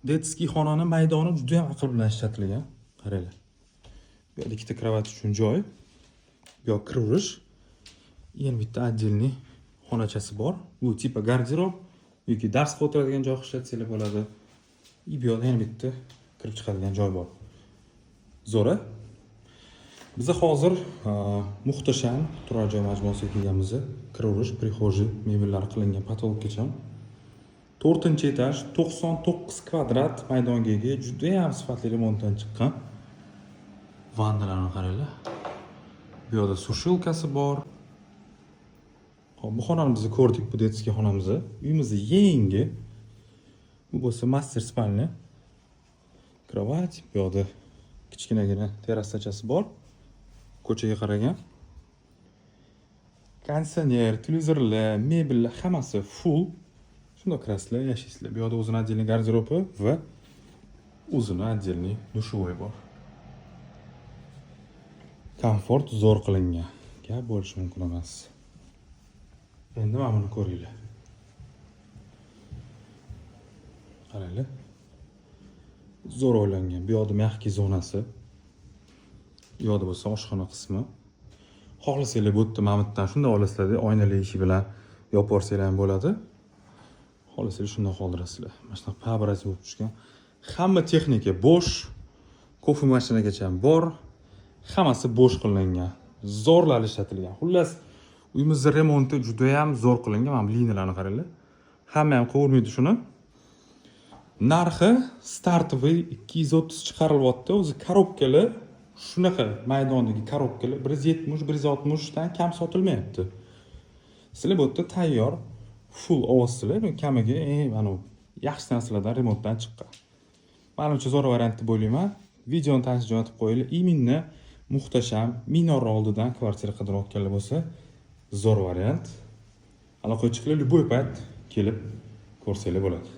Детский xonani maydoni juda ham aql bilan ishlatilgan. Qaranglar. Bu yerda ikkita кровать uchun joy. Bu yoq kiraverish. Yana bitta отдельный xonachasi bor. Bu типа garderob yoki dars qilib o'tiradigan joy ishlatsanglar bo'ladi. И bu yoqda yana bitta kirib chiqadigan joy bor. Zo'r, a? Biza hozir muhtasham turar joy majmuasiga kelganmiz. Kiraverish, прихожий, mebellar qilingan, потолок gacha. To'rtinchi etaj, 99 kvadrat maydonga ega, juda ham sifatli remontdan chiqqan. Vannalarni qaranglar. Bu yoqda сушилка si bor. Hop, bu xonani biz ko'rdik, bu детский xonamizni. Uyimiz yangi. Bu bo'lsa мастер спальня. Кровать, bu yoqda kichkinagina terrasachasi bor. Ko'chaga qaragan. Konditsioner, televizorlar, mebellar hammasi full. Shundoq kirasizlar, yashaysizlar. Bu yoqda o'zini отдельный garderobi va o'zini отдельный душевой bor. Komfort zo'r qilingan. Gap bo'lishi mumkin emas. Endi mana buni ko'ringlar. Qaranglar. Zo'r o'ylangan. Bu yoqda мягкий zonasi. Bu yoqda bo'lsa oshxona qismi. Xohlasanglar, bu yerda, mana bu yerdan shunday olasizlar, oynali eshik bilan yopib yuborsanglar ham bo'ladi. Xohlasanglar, shunday qoldirasizlar. Mana shunaqa преобразие bo'lib tushgan. Hamma texnika Bosch, kofe mashinagacha ham bor. Hammasi Bosch qilingan. Zo'rlar ishlatilgan. Xullas, uyimizni remonti juda ham zo'r qilingan. Mana bu liniyalarni qaranglar. Hamma ham qilavermaydi shuni. Narxi стартовый 230 chiqarilyapti. O'zi коробка lar, shunaqa maydondagi коробка lar 170, 160 dan kam sotilmayapti. Sizlar bu yerda tayyor full olyapsizlar, kamiga eng mana yaxshi narsalardan remontdan chiqqan. Manimcha, zo'r variant deb o'ylayman. Videoni tanishga jo'natib qo'yinglar. Именно muhtasham minor oldidan kvartira qidirayotganlar bo'lsa, zo'r variant. Aloqaga chiqinglar, любой payt kelib ko'rsanglar bo'ladi.